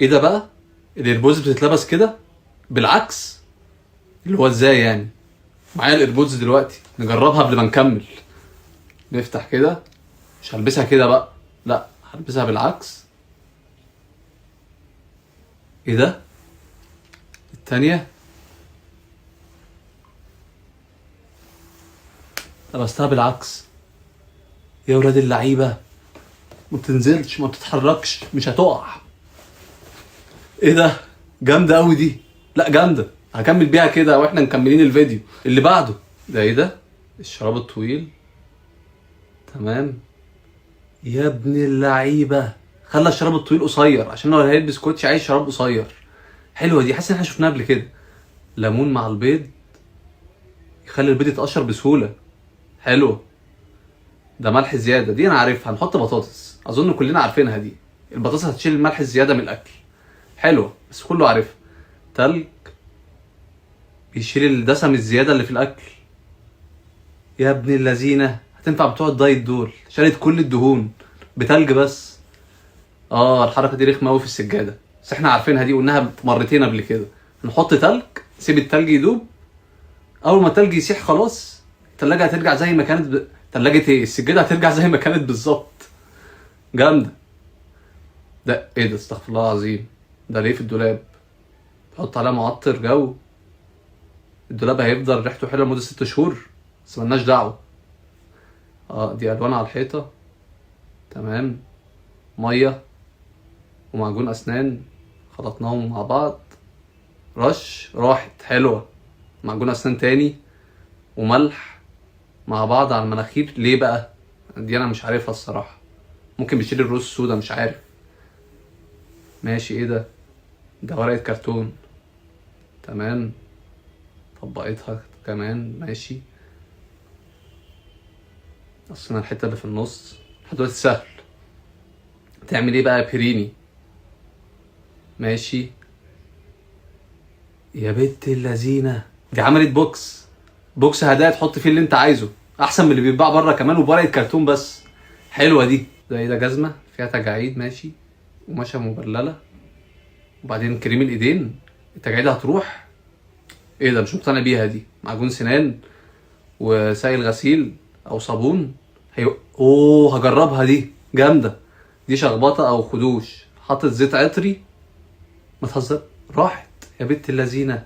ايه ده بقى؟ ال AirPods بتتلبس كده بالعكس، اللي هو ازاي يعني؟ معايا ال AirPods دلوقتي، نجربها قبل ما نكمل. نفتح كده، مش هلبسها كده بقى، لا هلبسها بالعكس. ايه ده؟ التانية لبستها بالعكس. يا ولاد اللعيبة، ما بتنزلش، ما بتتحركش، مش هتقع. ايه ده؟ جامدة قوي دي. لا جامدة، هكمل بيها كده واحنا مكملين الفيديو اللي بعده. ده ايه ده؟ الشراب الطويل. تمام. يا ابن اللعيبة، خلى الشراب الطويل قصير عشان لو هيلبس كوتشي عايز شراب قصير. حلوة دي، حاسس ان احنا شفناها قبل كده. ليمون مع البيض يخلي البيض يتقشر بسهولة. حلوة. ده ملح زيادة، دي انا عارفها. هنحط بطاطس، اظن كلنا عارفينها دي. البطاطس هتشيل الملح الزيادة من الاكل. حلوة بس كله عارفها. تلج بيشيل الدسم الزيادة اللي في الاكل. يا ابن اللذينة، هتنفع بتوع الدايت دول، شالت كل الدهون بتلج بس. الحركة دي رخمة قوي في السجادة، بس احنا عارفينها دي، قلناها مرتين قبل كده. نحط تلج، سيب التلج يدوب، اول ما التلج يسيح خلاص التلاجة هترجع زي ما كانت تلاجة ايه؟ السجادة هترجع زي ما كانت بالظبط. جامدة. ده ايه ده؟ استغفر الله العظيم. ده ليه في الدولاب؟ تحط عليها معطر جو، الدولاب هيفضل ريحته حلوة لمدة 6 شهور، بس ملناش دعوة. دي ألوان على الحيطة. تمام. مية ومعجون أسنان خلطناهم مع بعض، رش، راحت. حلوة. معجون أسنان تاني وملح مع بعض على المناخير. ليه بقى؟ دي أنا مش عارفها الصراحة. ممكن بيشيل الرؤوس السودا، مش عارف. ماشي. ايه ده؟ ده ورقة كرتون. تمام، طبقتها كمان. ماشي، قصينا الحتة اللي في النص. لحد دلوقتي سهل. تعمل ايه بقى يا بيريني؟ ماشي يا بنت اللذينة، دي عملت box، box هدايا تحط فيه اللي انت عايزه، احسن من اللي بيتباع بره كمان، وبورقة كرتون بس. حلوة دي. ده ايه ده؟ جزمة فيها تجاعيد، ماشي، وماشية مبللة، وبعدين كريم الايدين، التجاعيد هتروح. ايه ده؟ مش مقتنع بيها دي. معجون سنان وسائل غسيل او صابون. اوه هجربها دي، جامدة دي. شخبطة او خدوش، حاطط زيت عطري. ما تهزر، راحت يا بنت اللذينة.